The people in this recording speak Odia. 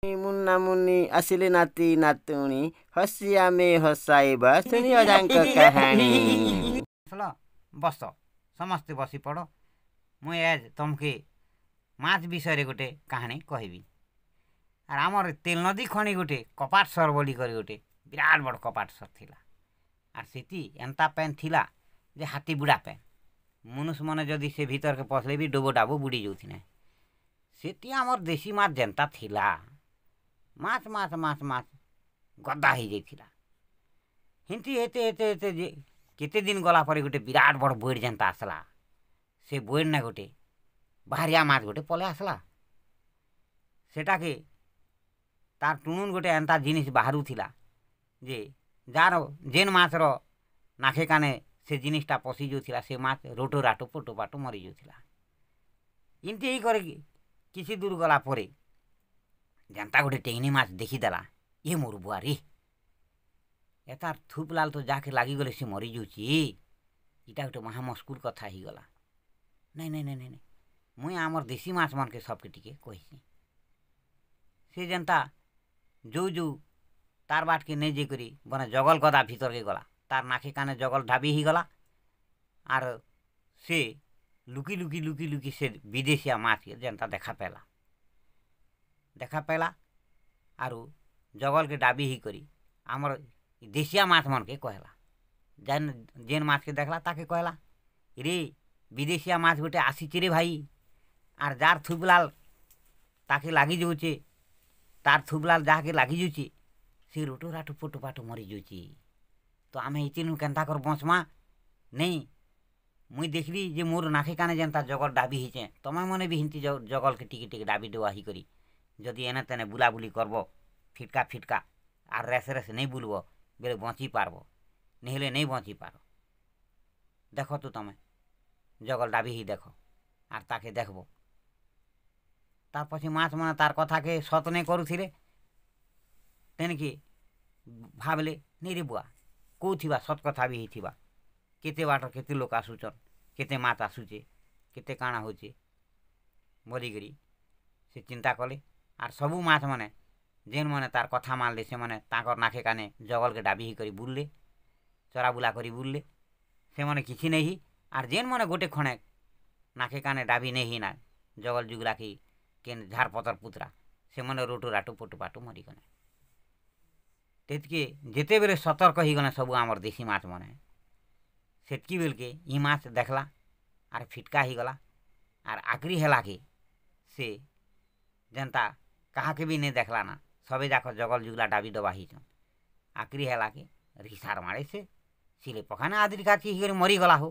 ମୁନ୍ନା ମୁନି ଆସିଲେ ନାତି ନାତୁଣୀ, ହସି ଆମେ ହସାଇବା, ଶୁଣି ଅଜାଙ୍କ କାହାଣୀ। ଆସିଲ ବସ, ସମସ୍ତେ ବସି ପଡ଼। ମୁଇଁ ଆଜ୍ ତମକେ ମାଛ୍ ବିଷୟରେ ଗୋଟେ କାହାଣୀ କହିବି। ଆର୍ ଆମର୍ ତେଲ୍ ନଦୀ ଖଣି ଗୋଟେ କପାଟ ସର୍ ବୋଲିକରି ଗୋଟେ ବିରାଟ ବଡ଼ କପାଟ ସର୍ ଥିଲା। ଆର୍ ସେଠି ଏନ୍ତା ପାଏନ୍ ଥିଲା ଯେ ହାତୀ ବୁଡ଼ା ପାଏନ୍। ମନୁଷ୍ମାନେ ଯଦି ସେ ଭିତର୍କେ ପଶ୍ଲେ ବି ଡୁବୋ ଡାବୋ ବୁଡ଼ି ଯାଉଥିନେ। ସେଠି ଆମର୍ ଦେଶୀ ମାଛ୍ ଯେନ୍ତା ଥିଲା, ମାଛ୍ ମାଛ୍ ମାଛ୍ ମାଛ୍ ଗଦା ହେଇଯାଇଥିଲା। ହେନ୍ତି ହେତେ ହେତେ ହେତେ ଯେ କେତେ ଦିନ୍ ଗଲା ପରେ ଗୋଟେ ବିରାଟ ବଡ଼ ବଇଡ଼ ଯେନ୍ତା ଆସ୍ଲା। ସେ ବଇଡ଼ନେ ଗୋଟେ ବାହାରିଆ ମାଛ୍ ଗୋଟେ ପଲେଇ ଆସ୍ଲା। ସେଟାକେ ତାର୍ ଟୁଣୁନ୍ ଗୋଟେ ଏନ୍ତା ଜିନିଷ୍ ବାହାରୁଥିଲା ଯେ ଯାହାର ଯେନ୍ ମାଛ୍ର ନାଖେ କାନେ ସେ ଜିନିଷ୍ଟା ପଶି ଯାଉଥିଲା, ସେ ମାଛ୍ ରୋଟୋ ରାଟୋ ପୋଟୋ ପାଟୋ ମରି ଯାଉଥିଲା। ଏମିତି ହେଇକରି କିଛି ଦୂର୍ ଗଲା ପରେ ଯେନ୍ତା ଗୋଟେ ଟେଙ୍ଗନି ମାଛ୍ ଦେଖିଦେଲା, ଇଏ ମୋର୍ ବୁଆରେ, ଏତାର୍ ଥୁପ୍ ଲାଲ୍ ତ ଯାହାକେ ଲାଗିଗଲେ ସେ ମରିଯାଉଚି। ଇଟା ଗୋଟେ ମହା ମସ୍କୁଲ୍ କଥା ହେଇଗଲା। ନାଇଁ ନାଇଁ ନାଇଁ ନାଇଁ ନାଇଁ, ମୁଇଁ ଆମର୍ ଦେଶୀ ମାଛ୍ ମାନକେ ସବକେ ଟିକେ କହିସି। ସେ ଯେନ୍ତା ଯୋଉ ଯୋଉ ତାର୍ ବାଟ୍କେ ନେଇ ଯାଇକରି ବନେ ଜଗଲ୍ ଗଦା ଭିତର୍କେ ଗଲା, ତାର୍ ନାକେ କାନେ ଜଗଲ୍ ଢାବି ହେଇଗଲା। ଆର୍ ସେ ଲୁକି ଲୁକି ଲୁକି ଲୁକି ସେ ବିଦେଶିଆ ମାଛ୍କେ ଯେନ୍ତା ଦେଖା ପାଏଲା, ଦେଖା ପାଏଲା ଆରୁ ଜଗଲ୍କେ ଡାବି ହେଇକରି ଆମର୍ ଦେଶିଆ ମାଛ୍ ମାନକେ କହେଲା। ଯେନ୍ ଯେନ୍ ମାଛ୍କେ ଦେଖ୍ଲା ତାକେ କହେଲା, ରେ ବିଦେଶିଆ ମାଛ୍ ଗୋଟେ ଆସିଛେ ରେ ଭାଇ, ଆର୍ ଯାର୍ ଥୁପଲାଲ୍ ତାକେ ଲାଗି ଯାଉଛେ, ତାର୍ ଥୁପଲାଲ୍ ଯାହାକେ ଲାଗି ଯାଉଛେ, ସେ ରୋଟୋ ରାଟୋ ପୋଟୋ ପାଟୋ ମରି ଯାଉଛେ। ତ ଆମେ ଇଥିନୁ କେନ୍ତା କରି ବଞ୍ଚମା? ନେଇ ମୁଇଁ ଦେଖ୍ଲି ଯେ ମୋର୍ ନାଖେ କାନେ ଯେନ୍ତା ଜଗଲ୍ ଡାବି ହେଇଛେ, ତମେ ମାନେ ବି ହେନ୍ତି ଜଗଲ୍କେ ଟିକେ ଟିକେ ଡାବି ଡୁବା ହେଇକରି ଯଦି ଏନେ ତେନେ ବୁଲାବୁଲି କର୍ବ, ଫିଟ୍କା ଫିଟ୍କା ଆର୍ ରେସ୍ ରେସ୍ ନେଇ ବୁଲ୍ବ ବେଲେ ବଞ୍ଚି ପାର୍ବ, ନେହେଲେ ନେଇ ବଞ୍ଚି ପାର। ଦେଖ ତ ତମେ ଜଗଲ୍ ଡାବି ହେଇ ଦେଖ ଆର୍ ତାକେ ଦେଖ୍ବ। ତାର୍ ପଛେ ମାଛ୍ ମାନେ ତାର୍ କଥାକେ ସତ୍ ନେଇ କରୁଥିଲେ। ତେନ୍କେ ଭାବ୍ଲେ, ନେଇରେ ବୁଆ, କହୁଥିବା ସତ୍ କଥା ବି ହେଇଥିବା। କେତେ ବାଟ କେତେ ଲୋକ୍ ଆସୁଛନ୍, କେତେ ମାଛ୍ ଆସୁଛେ, କେତେ କାଣା ହଉଛେ ବୋଲିକରି ସେ ଚିନ୍ତା କଲେ। ଆର୍ ସବୁ ମାଛ୍ ମାନେ ଯେନ୍ ମାନେ ତାର୍ କଥା ମାନ୍ଲେ, ସେମାନେ ତାଙ୍କର୍ ନାଖେ କାନେ ଜଗଲ୍କେ ଡାବି ହେଇକରି ବୁଲ୍ଲେ, ଚରାବୁଲା କରି ବୁଲ୍ଲେ, ସେମାନେ କିଛି ନେଇ ହେଇ। ଆର୍ ଯେନ୍ ମାନେ ଗୋଟେ ଖଣେ ନାଖେ କାନେ ଡାବି ନେଇ ହେଇନା ଜଗଲ୍ ଜୁଗ୍ଲା କି କେନ୍ ଝାର୍ ପତର୍ ପୁତ୍ରା, ସେମାନେ ରୋଟୋ ରାଟୋ ପୋଟୋ ପାଟୋ ମରିଗଲେ। ତେତ୍କେ ଯେତେବେଲେ ସତର୍କ ହେଇଗଲେ ସବୁ ଆମର୍ ଦେଶୀ ମାଛ୍ ମାନେ, ସେତ୍କି ବେଲ୍କେ ଇ ମାଛ୍ ଦେଖ୍ଲା ଆର୍ ଫିଟ୍କା ହେଇଗଲା। ଆର୍ ଆକ୍ରି ହେଲା କି ସେ ଯେନ୍ତା କାହାକେ ବି ନେଇ ଦେଖ୍ଲା ନା, ସବେ ଯାକ ଜଗଲ୍ ଜୁଗ୍ଲା ଡାବି ଡବା ହେଇଛନ୍। ଆକ୍ରି ହେଲା କି ରିସାର୍ ମାଡ଼େ ସେ ସିଲେ ପକାନେ ଆଦିରି କାଚି ହେଇକରି ମରିଗଲା ହୋ।